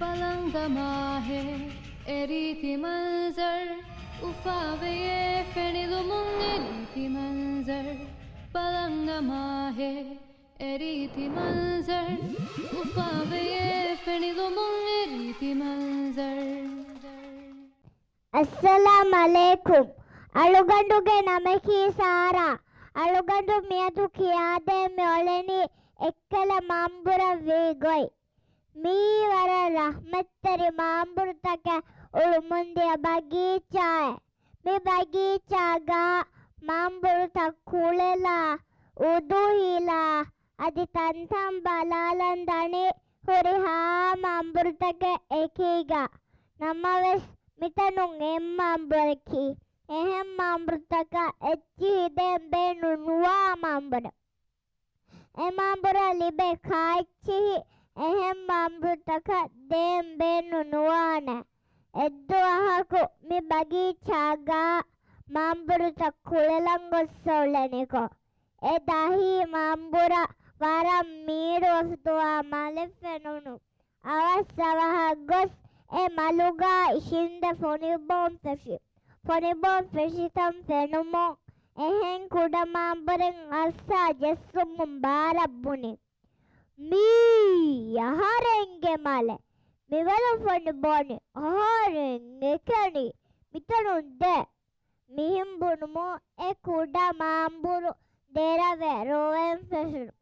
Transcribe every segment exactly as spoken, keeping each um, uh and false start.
ބަލަންގަ މާހޭ އެ ރީތި މަންޒަރު، އުފާވެޔޭ ފެނިލުމުން އެ ރީތި މަންޒަރު. ބަލަންގަ މާހޭ އެ ރީތި މަންޒަރު، އުފާވެޔޭ ފެނިލުމުން އެ ރީތި މަންޒަރު. އައްސަލާމް ޢަލައިކުމް. އަޅުގަނޑުގެ ނަމަކީ ސާރާ. އަޅުގަނޑު މިއަދު ކިޔާދޭން މިއުޅެނީ އެއްކަލަ މާންބުރަށް ވީ ގޮތް. މިއީ ވަރަށް ރަޙްމަތްތެރި މާންބުރުތަކެއް އުޅުމުންދިޔަ ބަގީޗާއެއް. މި ބަގީޗާގަ މާންބުރުތައް ކުޅެލާ، އުދު ހީލާ، އަދި ތަންތަން ބަލާލަން ދަނީ ހުރިހާ މާންބުރުތަކެއް އެކީގަ. ނަމަވެސް، މިތަނުން އެއް މާންބުރަކީ އެހެން މާންބުރުތަކަށް އެއްޗިހި ދޭން ބޭނުން ނުވާ މާންބުރެއް. އެ މާންބުރަށް ލިބޭ ކާއެއްޗިހި އެހެން މާންބުރުތަކަށް ދޭން ބޭނުން ނުވާނެ. އެއްދުވަހަކު މި ބަގީޗާގަ މާންބުރުތައް ކުޅެލަން ގޮއްސަ އުޅެނިކޮށް، އެ ދަހީ މާންބުރަށް ވަރަށް މީރުވަފަތުވާ މަލެއް ފެނުނު. އަވަސް އަވަހަށް ގޮސް އެ މަލުގަ އިށީނދެ ފޮނިބޯން ފެށި. ފޮނިބޯން ފެށިތަން ފެނުމުން އެހެން ކުޑަ މާންބުރެއް އައްސާ ޖެއްސުމުން ބާރަށް ބުނި، މީ އަހަރެންގެ މަލެއް. މިވަރު ފޮނިބޯނި އަހަރެން އެކަނި މިތަނުން ދޭ. މިހެން ބުނުމުން އެ ކުޑަ މާންބުރު ދެރަވެ ރޮވެން ފެށުނު.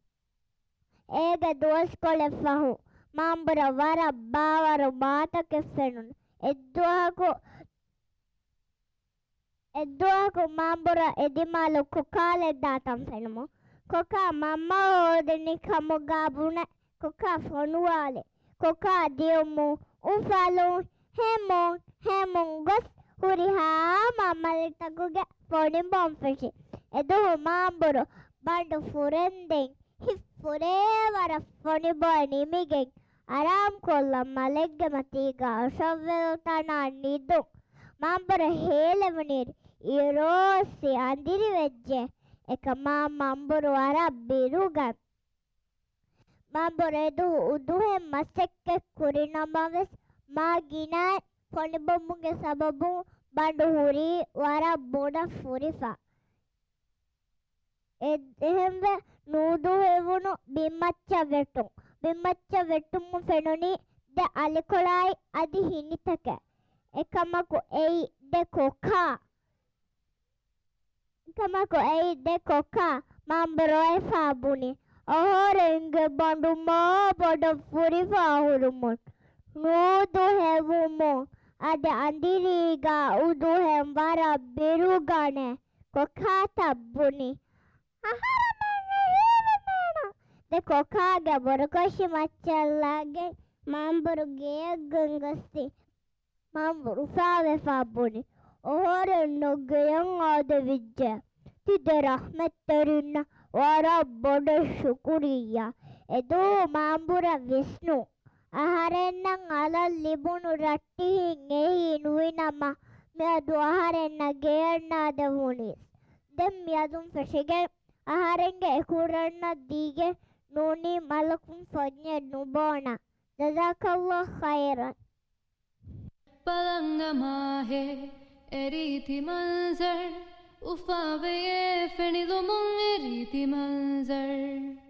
އޭގެ ދުވަސްކޮޅެއް ފަހު، މާންބުރަށް ވަރަށް ބާވަރު މާތަކެއް ފެނުނު. އެއްދުވަހަކު، އެއްދުވަހަކު މާންބުރަށް އެދިމާލު ކޮކާލެއް ދާތަން ފެނުމުން، ކޮކާ މަންމަ ހޯދެނި ކަމުގަ ބުނެ، ކޮކާ ފޮނުވާލި. ކޮކާ ދިޔުމުން އުފަލުން ހެމުން ހެމުން ގޮސް ހުރިހާ މަންމަލެއްތަކުގެ ފޮނިބޯން ފެށި. އެދުވަހު މާންބުރު ބަނޑު ފުރެންދެން ހިތް ފުރޭ ވަރަށް ފޮނިބޯ ނިމިގެން އަރާމްކޮށްލަން މަލެއްގެ މަތީގަ އޮށޯވެލު ތަނާ ނިދުން. މާންބުރު ހޭލެވުނީ އިރުއޮއްސި އަނދިރިވެއްޖެ. އެކަމާ މާންބުރު ވަރަށް ބިރުގަން. މާންބުރު އެދުވަހު އުދުހެން މަސައްކަތް ކުރި ނަމަވެސް، މާ ގިނައިން ފޮނިބޮމުގެ ސަބަބުން ބަނޑު ހުރީ ވަރަށް ބޮޑަށް ފުރިފަ. އެ-، އެހެންވެ، ނޫދުހެވުނު ބިންމައްޗަށް ވެއްޓުން. ބިންމައްޗަށް ވެއްޓުމުން ފެނުނީ ދެ އަލިކޮޅާއި އަދި ހިނިތަކެއް. އެކަމަކު އެއީ ދެ ކޮކާ. އެކަމަކު އެއީ ދެ ކޮކާ. މާންބުރު އޮވެފާ ބުނި، އަހަރެންގެ ބަނޑު މާ ބޮޑަށް ފުރިފާ ހުރުމުން، ނޫދުހެވުމުން އަދި އަނދިރީގަ އުދުހެން ވަރަށް ބިރުގަނެ. ކޮކާތައް ބުނި، އަހަރެމެން ހީވެނޭނަ. ދެ ކޮކާގެ ބުރަކޮށި މައްޗަށް ލާގެން މާންބުރު ގެޔަށް ގެންގޮސްފި. މާންބުރު އުފާވެފާ ބުނި، އަހަރެންނަށް ގެޔަށް އާދެވިއްޖެ. ތި ދެ ރަޙްމަތްތެރިންނަށް ވަރަށް ބޮޑަށް ޝުކުރިއްޔާ. އެދުވަހު މާންބުރަށް ވިސްނުން. އަހަރެންނަށް އަލަށް ލިބުނު ރައްޓިހިން އެހީ ނުވިނަމަ، މިއަދު އަހަރެންނަށް ގެޔަށް ނާދެވުނީސް. ދެން މިއަދުން ފެށިގެން އަހަރެންގެ އެކުރަންނަށް ދީގެން ނޫނީ މަލަކުން ފޮންޏެއް ނުބޯނަ. ޖަޒާކަﷲ ޚައިރަން. ބަލަންގަ މާހޭ އެ ރީތި މަންޒަރު، އުފާވެޔޭ ފެނިލުމުން އެ ރީތި މަންޒަރު.